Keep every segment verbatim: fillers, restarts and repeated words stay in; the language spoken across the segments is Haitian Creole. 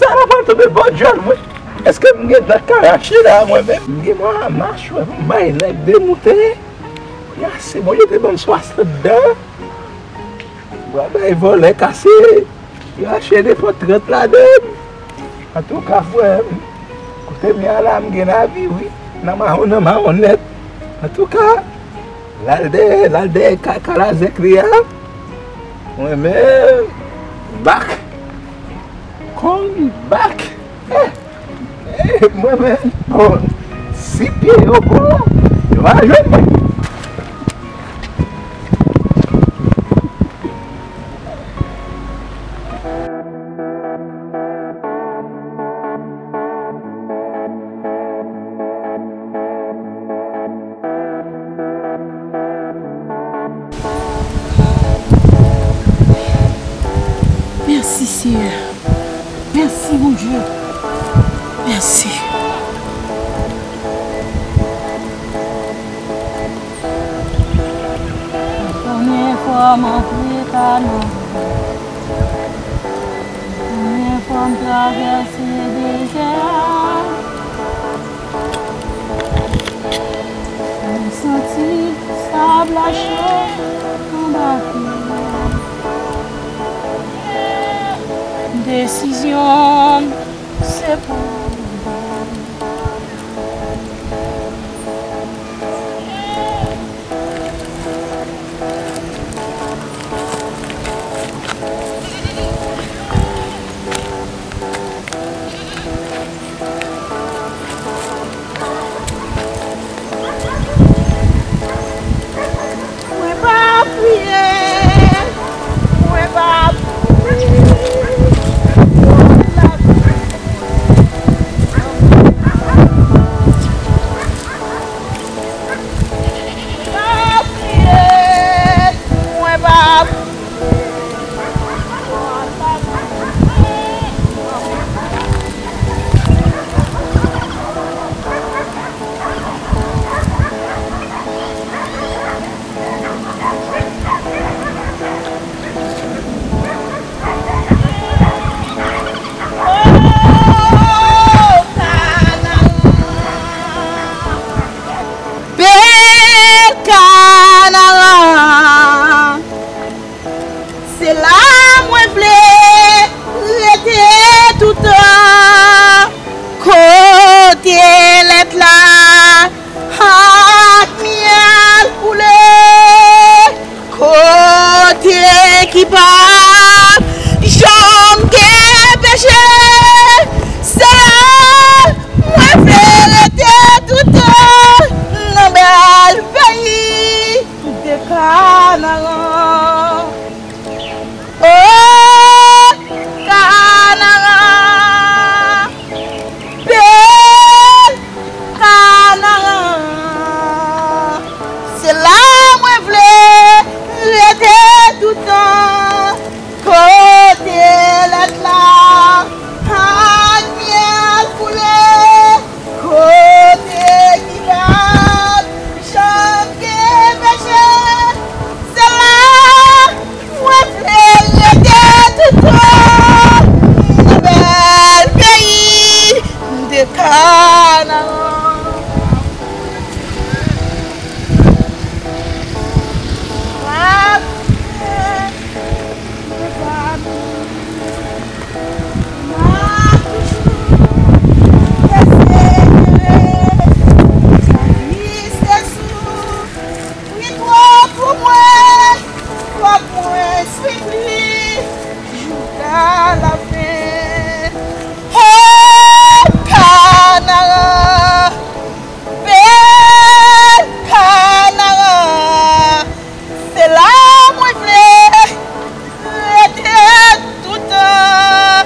Sa la pral tonbe bò djòl mwen. Èske m gen dan k ka rache la mwen menm? M gen mwa mach wè pou m bay nèg demoute. Yase, Bondye te ban m swasant dan. Bwa bay vòlè kase. Yo achte de fò trant ladan. Antouka, frè m, kote m ye a la, m gen lavi, wi. Nan mawon, nan mawon nèt. Antouka, l al dèyè, l al dèyè ka-, kalazèk li a. Mwen menm, back. Come back. Eh, eh, mwen menm, bon, si pye yo bon, yo a jwenn mwen. Mèsi, Seyè. Mèsi, Bondye. Mèsi. Premye fwa m antre Kanan, premye fwa m travèse dezè a, m santi sab la cho anba pye. Desizyon m se pou ou. Mwen pa ap kriye, mwen pa ap kriye. Mwen pa ap kriye, mwen pa ap Bèl Kanaran. Se la mwen vle rete toutan. Kote lèt la ak myèl koule. Kote ki pa janm gen peche. Se la mwen vle rete toutan nan bèl peyi de Kanaran. O Kanaran, bèl Kanaran, se la mwen vle rete toutan. Kote lèt la ak myèl koule. Kote ki pa janm gen peche, se la mwen vle rete toutan nan bèl peyi de Kanaran. Li twò pou mwen, fòk mwen swiv li jouska lafen. O Kanaran, bèl Kanaran, se la mwen vle rete toutan.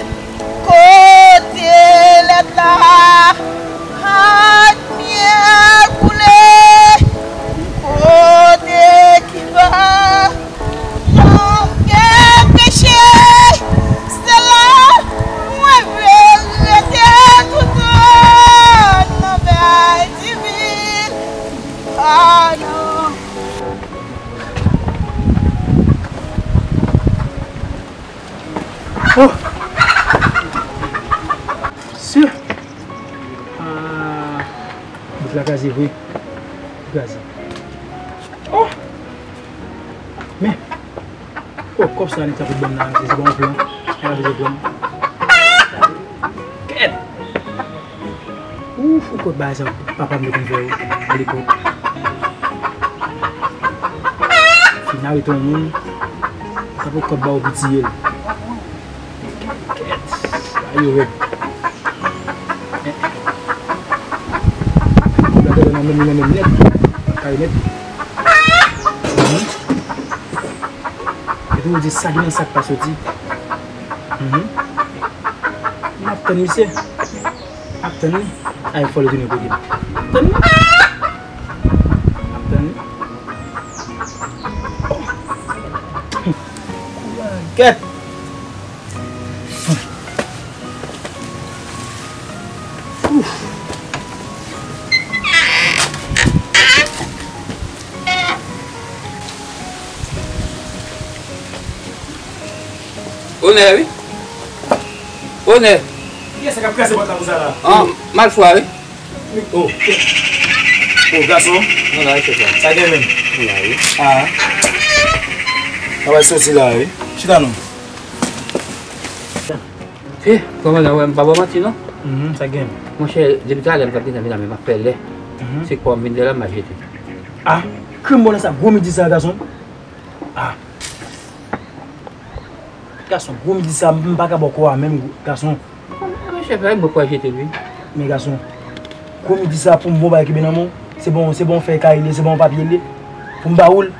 Kote lèt la ak myèl koule. Kote ki pa janm gen peche. Se la mwen vle rete toutan nan bèl ti vil Kanaran. Oh! Sye! Ah, bout la kraze vre. Kraze. Oh! Men! Oh, kòb sa Anita pou ban m nan, se pa yon plan. Anita bezwen pran. Kèt! Ouf, ou kwè bagay sa papa m te konn fè yo alepòk. Fin arete yon moun, sa pou kòb ba ou pou tiye l. Kèt, bagay yo rèd. Kòb la genlè nan men m, li nan men m nèt. Kay nèt. Mhm. Epi ou di sa ki nan sak pa soti. Mhm. M ap tann misye. Ap tann li. Ay, fò li tounen kote m. Ap tann li. Ap tann li. Kèt. Onè, wi. Onè. Kiyès k ap kraze pòt la konsa la? An, malfwa, wi. Oh, oh, gason. Nou la, chèf la. Sa gen menm? Nou la, wi. Ah. Sa va soti la, wi. Chita non. He, kòmandan, wè, m pa ba w manti, non. Mhm, sa gen. Monchè, depi talè m t ap gentan vin la, men m ap fè lè. Mhm. Se kò m vin de la, m al jete. Ah, krim bonè sa, gwo midi sa, gason. Ah. Gason, gwo midi sa, m pa ka ba w kò a menm, gason. Mwen chèf la, mwen pral jete l, wi. Men gason, gwo midi sa pou m bon bagay ki ben nan men w, se bon, se bon fèy kay li ye, se bon papye li ye, pou m ba ou l.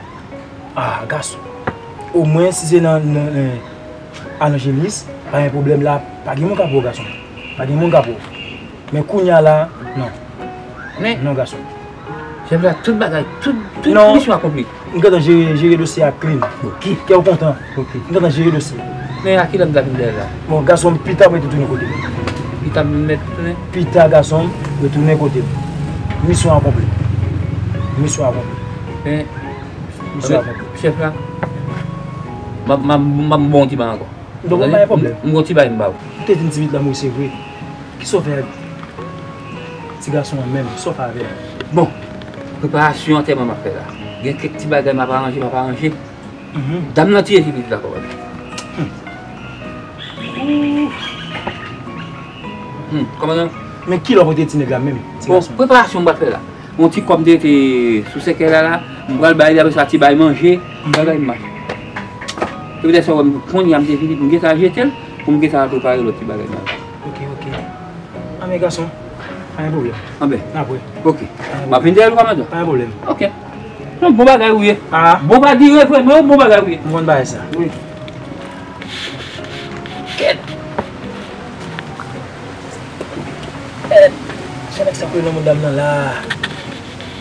Ah, gason. Omwen, si se nan, nan, nan Alanjelis, pa gen pwoblèm la, pa gen moun k ap wè w, gason. Pa gen moun k ap wè w. Men kounye a la, non. Men non, gason. Chèf la, tout bagay, tout, tout misyon akonpli. M gentan jere, jere dosye a clean. Ok. Kè w kontan. Ok. M gentan jere dosye. Men a kilè m ta vin dèyè la? Bon, gason, pita mwen retounen kote m. Pita m mèt tounen? Pita, gason, retounen kote m. Misyon akonpli. Misyon akonpli. Men, misyon akonpli. Chèf la, m ap, m ap, m ap ba w yon ti bagay ankò. Donk, pa gen pwoblèm. M gon ti bagay m ba w. Ou te vin di vit la, mwen, se vre. Kisa w fè ak ti gason an menm? Sa w fè avè l? Bon, preparasyon antèman m ap fè la. Gen kèk ti bagay m ap aranje, m ap aranje. Mhm. Dam nan tiye ti pitit la kòmandan. Hmm. Hmm, kòmandan. Men kilè w pote ti nèg la menm, ti gason? Bon, preparasyon m pral fè la. Yon ti kòb m te rete sou sèkèy la la, m pral bay li, apre sa ti bay manje, m pral bay mache. Se poutèt sa w wè m kounye a m te vini pou m gentan al jete l, pou m gentan al prepare lòt ti bagay nan. Ok, ok. Anben gason, pa gen pwoblèm. Anben. N ap wè. Ok. M ap vin dèyè l, kòmandan. Pa gen pwoblèm. Ok. Non, bon bagay ou ye. Ah. Bon pa dire vre, men bon bagay ou ye. M konn bagay sa. Wi. Kèt. Kèt. Sa nèg sa koule nan mouda m nan la.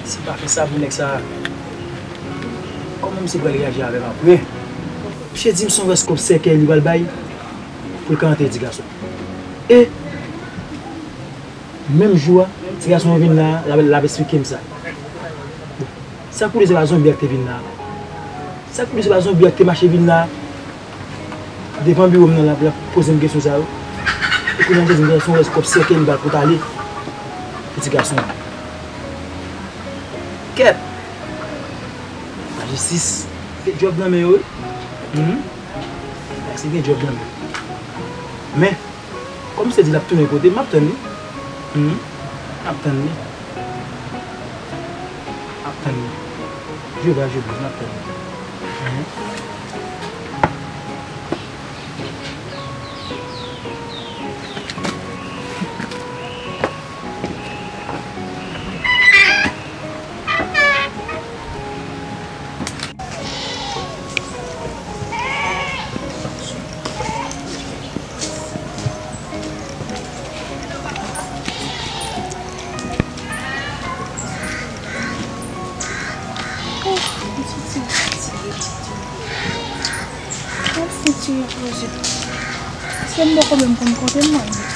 Si m pa fè sa pou nèg sa, kòman misye pral reyaji avè m apre? Misye di m se yon rès kòb sèkèy li pral bay pou l ka antre ti gason. E menm jou a, ti gason an vin la, l ap, l ap esplike m sa. Sa k pwouve se pa zonbi a k te vin la? Sa k pwouve se pa zonbi a k te mache vin la? Devan biwo m nan, l ap, l ap poze m kesyon sa yo. E kounye a, m te di m se yon rès kòb sèkèy li pral pote ale pou ti gason an. Kèt! Lajistis gen djòb nan men yo, wi. Mhm. Lajistis gen djòb nan men yo. Men, kòm misye di l ap tounen kote m, m ap tann li. Mhm. M ap tann li. M ap tann li. Je va, je viens, m ap tann li. Mhm. Mwen santi m fatige. Mwen fouti repoze. Paske m poko menm konn kote m pral mete.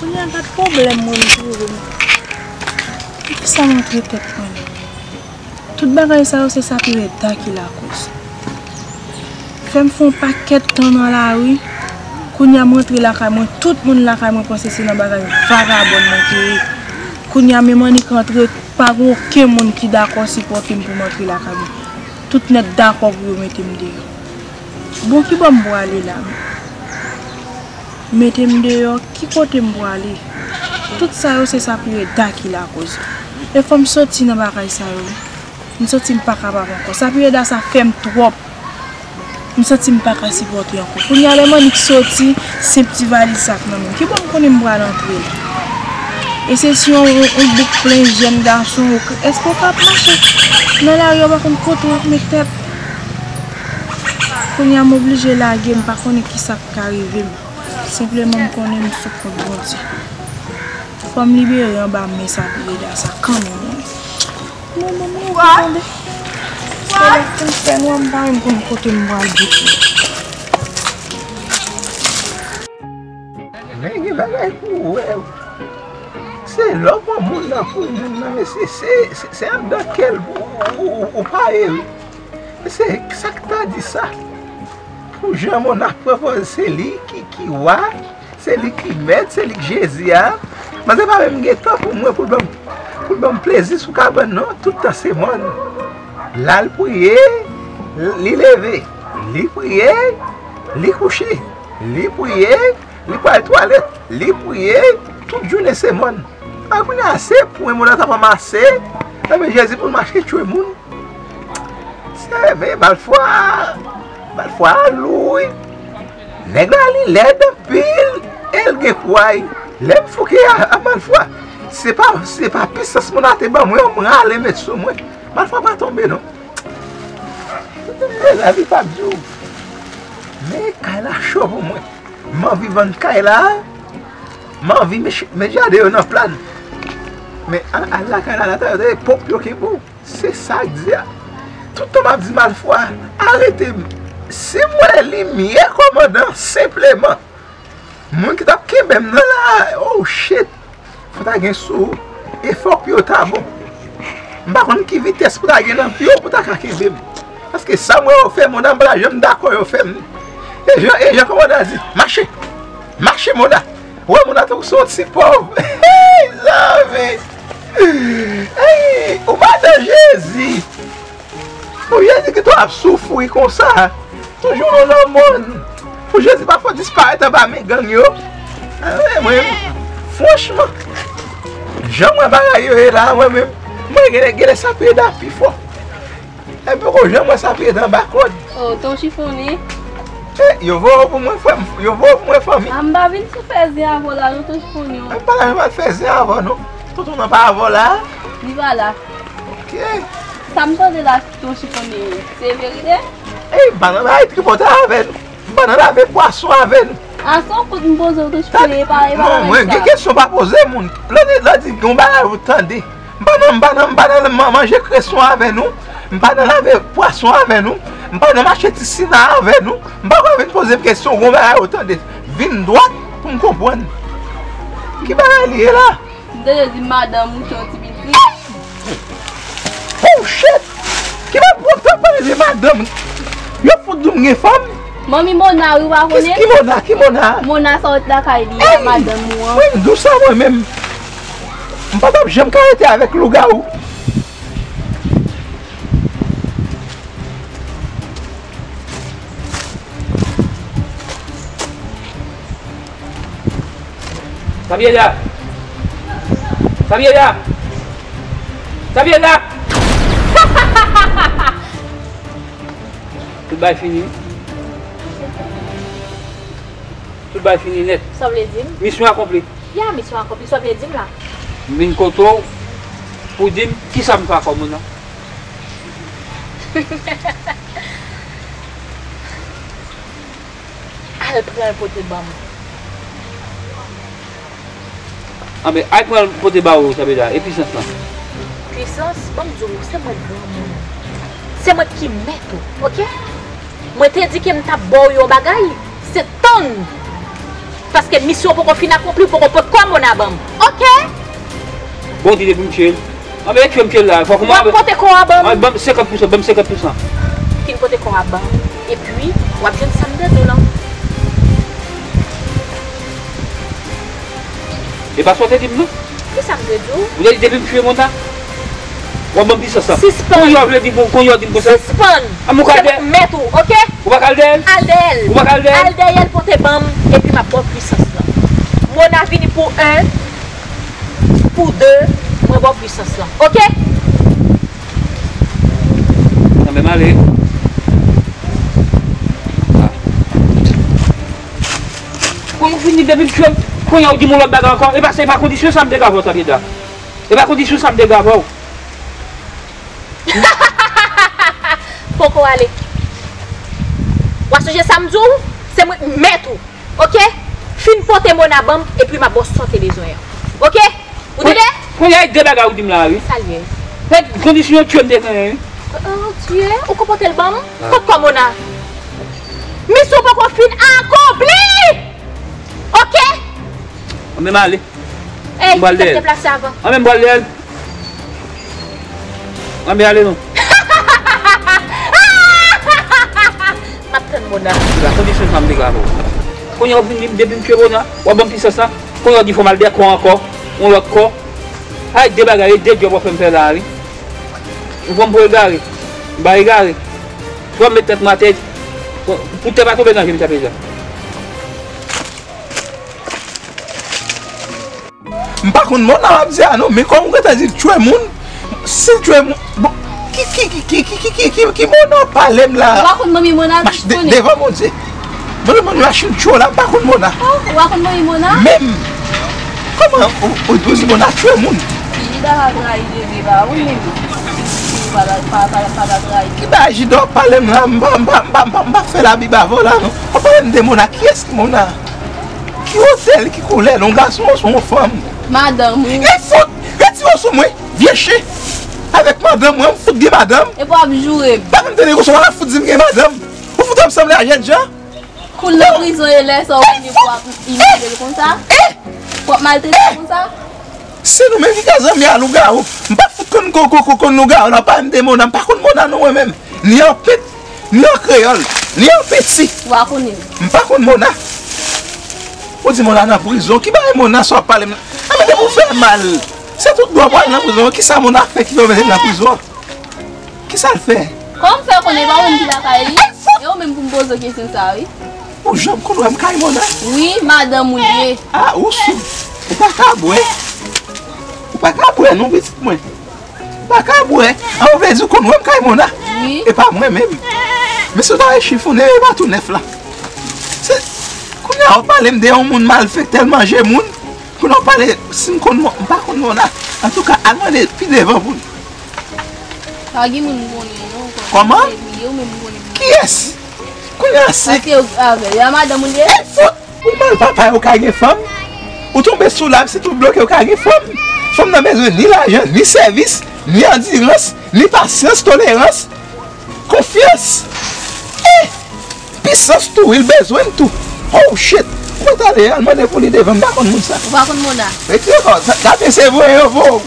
Kounye a gad pwoblèm mwen m twouve m. Poukisa m antre tèt mwen la? Tout bagay sa yo se Sapirèda ki lakoz. Fè m fè yon pakèt tan nan lari. Kounye a m rantre lakay mwen, tout moun lakay mwen panse se nan bagay vagabòn mwen te ye. Kounye a menm annik rantre, pa gen okenn moun ki dakò sipòte m pou m antre lakay mwen. Tout nèt dakò pou yo mete m deyò. Bon, ki bò m prale la? Mete m deyò, ki kote m prale? Tout sa yo se Sapirèda ki lakoz. E fò m soti nan bagay sa yo. M santi m pa kapab ankò. Sapirèda sa fè m twòp. M santi m pa ka sipòte ankò. Kounye a lè m annik soti, senp ti valiz sa k nan men m. Ki bò m konnen m pral antre la? E se si yon, yon, yon bouk plen jèn gason, èske w ka ap mache nan lari a, w pa konn kote w ap met tèt? Kounye a m oblije lage, m pa konnen kisa k ka rive m. Senpleman m konnen m sou kont Bondye. Fò m libere anba men Sapirèda sa kanmenm wi. Mwen menm mwen tou tande. Paske lè fin fè nwa m pa menm konn kote m pral bout li. Men gen bagay pou w wè. Se lè w pran moun nan pou moun nan, men se, se, se, se anndan kè l ou, ou, ou, ou pa ye wi. Se sa k ta di sa? Pou jan Mona pran pòz se li ki, ki wa, se li ki mèt, se li k Jezi a. Manzè pa menm gen tan pou mwen, pou l ban m, pou l ban m plezi sou kabann non, tout tan se mòn. L al priye, li leve, li priye, li kouche, li priye, li pral twalèt, li priye, tout jounen se mòn. A kounye a se pwen Mona t ap ranmase, nan men Jezi pou l mache tchwe moun. Sève Malfwa, Malfwa a lou wi. Nèg la li lèd anpil, e l gen kway. Lè m fouke a, a Malfwa, se pa, se pa pisans Mona te ban mwen, mwen ale met sou mwen. Malfwa pa tonbe non. E lavi p ap di w. Men kay la cho pou mwen. M anvi vann kay la. M anvi met, met jaden yo nan plàn. Men al, al lakay la, la ta yo te pòp yo ki pou. Se sa k di a. Tout tan m ap di Malfwa, arete m. Si m wè limyè kòmandan, senpleman. Moun ki t ap kenbe m nan la, oh shit. Fò ta gen sou ou. E fòk pye w ta bon. M pa konn ki vitès pou ta gen nan pye w pou ta ka kenbe m. Paske sa m wè yo fè Mona, m pa ta janm dakò yo fè m li. E jan, e jan kòmandan di, mache! Mache Mona! Ou wè Mona tankou se yon ti pòv. Hey, zanmi! Hey, ou pa nan Jezi! Pou Jezi kite w ap soufri konsa, toujou yon nan mòn. Pou Jezi pa fè w disparèt anba men gang yo. A, mwen, mwen, franchman, jan mwen bagay yo ye la, mwen menm, mwen genlè, genlè sa pye dan pi fò. Epi poko jan mwen sa pye dan ba kòd. Oh, ton chifonnen. Eh, yo voye w pou mwen, frè m, yo voye w pou mwen, fanmi. A, m pa vin sou fè zen avè w la, non, ton chifonnen. M pa la, m pa fè zen avè w, non. Tonton nan pa avè w la? Li pa la. Ok. Sa m tande la, ton chifonnen, se verite? Ey, m pa nan bagay tripotay avè nou. M pa nan lave pwason avè nou. A, se yon kout m poze w, ton chifonnen, e pa, e pa bagay sa. Non, mwen gen kesyon pa poze moun. Lè w di, lè w di gen yon bagay ou tande. M pa nan, m pa nan, m pa nan man-, manje kreson avè nou. M pa nan lave pwason avè nou. M pa nan mache ti sina avè nou. M pa ka vin poze m kesyon, gen yon bagay ou tande. Vin dwat pou m konprann. Ki bagay li ye la? M tande di madanm ou se yon ti pitit. Oh shit! Ki pa pran tan pale de madanm? Yo fout di w m gen fanm? Manmi Mona, wi, w pa konnen? Ki Mona? Ki Mona? Mona sa w t lakay li a, madanm ou an. Mwen, m dous a mwen menm. M pa t ap janm ka rete avèk lougawou. Sabieda! Sabieda! Sabieda! Tout bagay fini. Tout bagay fini nèt. Sa w vle di m? Misyon akonpli. Ya, misyon akonpli. Sa w vle di m la? M vin kote w pou di m kisa m fè ak kòb ou nan. Al pran l pote ban m. Anben, al pran l pote ba ou, Sabieda, e pisans lan? Pisans? Ban m di w, se mwen k granmoun. Se mwen ki mèt ou, oke? Mwen te di ke m t ap ba w yon bagay, se tann. Paske misyon poko fin akonpli, poko pote kò Mona ban m, oke? Bon, di depi m tchwe l. Anben, e tchwe m tchwe l la. Fòk mwen. W ap pote kò a ban m. Ban m senkant pousan, ban m senkant pousan. Fin pote kò a ban m. Epi, w ap jwenn sa m te di w lan. E pa sa w te di m, non? Kisa m te di w? Ou te di depi m tchwe Mona, w ap ban m pisans lan. Sispann. Kounye a w vle di m, kounye a w di m konsa? Sispann. A, mwen ka al dèyè l. Se mwen k mèt ou, oke? Ou pa ka al dèyè l? Al dèyè l. Ou pa ka al dèyè l? Al dèyè l pote ban m, epi m ap ba w pisans lan. Mona vini pou en, pou de, mwen ba w pisans lan. Oke? Nan menm ale. Kòman w fini depi m tchwe m, kounye a w di m yon lòt bagay ankò? E pa, e pa kondisyon sa m te ka avè w, Sabieda. E pa kondisyon sa m te ka avè w. Poko ale. W a sonje sa m di w? Se mwen k mèt ou. Oke? Fin pote Mona ban m, epi m ap ba w sa w te bezwen an. Oke? Ou tande? Kounye a, e de bagay ou di m la, wi. Sa l ye? Se kondisyon tchwe m te genyen, wi. Oh, Dye, ou konpòte l ban m? Kot kò Mona? Misyon poko fin akonpli! Oke? Anben m ale. Ey, m pral dèyè l. Deplase avan. Anben m pral dèyè l. Anben ale non. Mona, la kondisyon sa m te ka fè w. Kounye a w vin di m depi m tchwe Mona, w ap ban m pisans lan. Kounye a w di fò m al dèkò ankò, yon lòt kò. Ay, de bagay, e de djòb w ap fè m fè la a, wi. Ou pran m pou egare. M pa egare. Fò m met tèt mwen atè. Pou, pou tè pa tonbe nan je m, sa fè sa. M pa konn Mona w ap di a non, men kòm ou gentan di l tchwe moun, si l tchwe moun, bon, ki, ki, ki Mona w ap pale m la? Ou pa konn manmi Mona, mache de-, devan Bondye. Mwen, mwen, machin tchwe w la, m pa konn Mona. Oh, ou pa konn manmi Mona? Menm. Kòman ou, ou, ou di Mona tchwe moun? Li pa ka trayi Jezi, pa ou menm. Li pa ka, pa, pa, pa ka trayi. Ki bagay Jida w ap pale m la? M pa, m pa, m pa, m pa, m pa fè Labib avè w la, non. W ap pale m de Mona. Kiyès ki Mona? Ki wotè l, ki koulè l? Yon gason oubyen yon fanm? Madanm ou. E fout! Retire w sou mwen, vye chen! Avèk madanm mwen, m fout gen madanm. Epi w ap joure m. Pa vin tande konsa, w ap fout di m gen madanm. Ou fout ap sanble a jènjan. Kou l nan prizon e lè sa w vini pou w ap imilye l konsa? Pou w ap maltrete l konsa? Se nou menm ki ka zanmi a lougawou. M pa fout konn, konn, konn, konn lougawou la, pa m de Mona, m pa konn Mona non mwen menm. Ni an pent, ni an kreyòl, ni an penti. Ou pa konnen l. M pa konn Mona. Ou di Mona nan prizon. Ki bagay Mona sa w ap pale m nan? Anben depi w fè mal, se tout dwa pou al nan prizon. Kisa Mona fè ki fè w mete l nan prizon? Kisa l fè? Kòman m fè konnen? E pa ou menm ki lakay li? E ou menm pou m poze w kesyon sa a, wi. Ou janm konn wè m kay Mona? Wi, madanm ou l ye. A, ou sou. Ou pa ka bwè. Ou pa ka bwè non, pitit mwen. Ou pa ka bwè. An, ou vle di ou konn wè m kay Mona? Wi. E pa mwen menm. Men si w ta wè chifonnen, e pa tou nèf la. Se, kounye a w ap pale m de yon moun malfektè, l manje moun. Kounye a w ap pale, si m konn Mo-, m pa konn Mona. Antouka, al mande pi devan pou l. Pa gen moun m konnen non. Kòman? Ou menm ou konnen. Kiyès? Kounye a se. Paske yo avè l. A madanm ou l ye? Ey, fout! Ou mal papa, ou ka gen fanm. Ou tonbe sou Labib, si tou bloke, ou ka gen fanm. Fanm nan bezwen ni lajan, ni sèvis, ni andirans, ni pasyans, tolerans, konfyans. Eh! Pisans tou, wi, l bezwen l tou. Oh, shit! Ou mèt ale, al mande pou li devan, m pa konn moun sa. Ou pa konn Mona? Retire kò w, gade se voye yo voye w.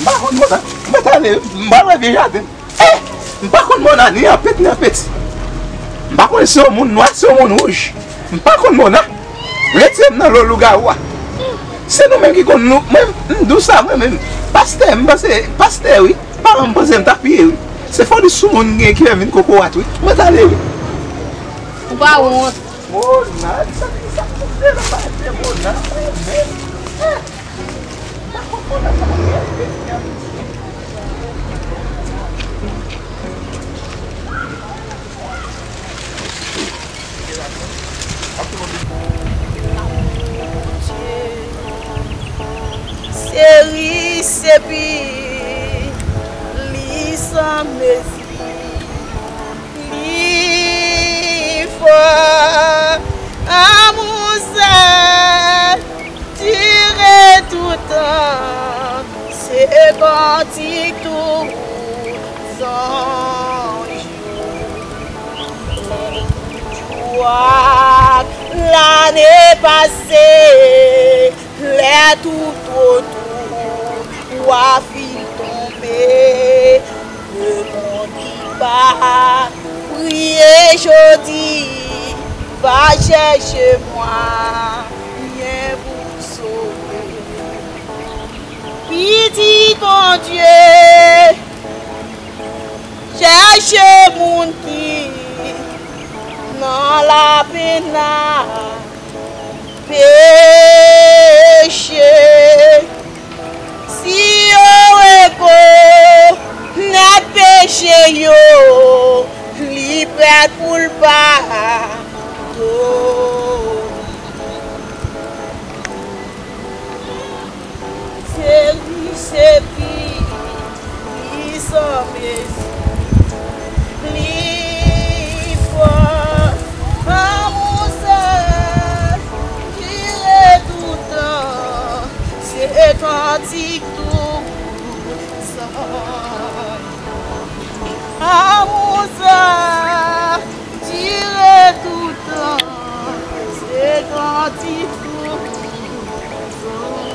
M pa konn Mona. Ou mèt ale, m pral wè vye jaden. Eh! M pa konn Mona ni an pent ni an peti. M pa konn si yon moun nwa, si yon moun wouj. M pa konn Mona. Retire m nan lo lougawou a. Se nou menm ki konn nou. Mwen, m di w sa, mwen menm. Pastè, m panse, pastè, wi. Paran m panse m t ap ye, wi. Se foli sou moun gen ki fè m vin kokorat, wi. Mwen t ale, wi. Ou pa wont. Mona, sa ki sa k koute nan pase Mona, mwen menm. Eh! Se ri, se pi, li san mezi. Li fò, amou sa dire toutan, se kantik tou zanj yo. Jou ak lane pase, lè toutotou wa fin tonbe, lemonn li pa priye jodi, va chèche mwayen pou sove. Pitit Bondye, chèche moun ki nan lapenn ak peche. Si yo rekonèt peche yo, li prèt pou l padone. Se li, se li, li san mezi, li fò, amou sa dire toutan, se kantik tou zanj. Amou sa dire toutan, se kantik tou zanj.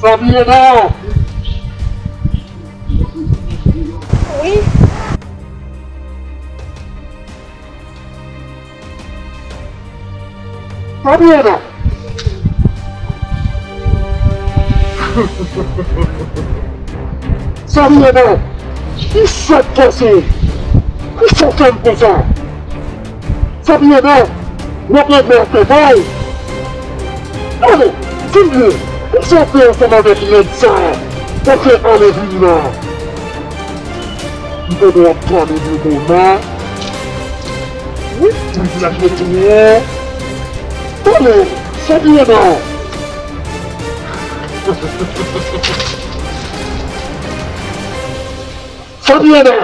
Fabiana! Wi. Fabiana! Fabiana! Kisa k pase? Kisa w fè m konsa? Fabiana! W ap regle afè pa w? Ale! Di m byen! Kisa w fè ansanm avèk nèg sa a? W ap fè ale vini la? M konnen w ap pale de Mona. Wi, trip la fè tou. Tande, Fabiana. Fabiana.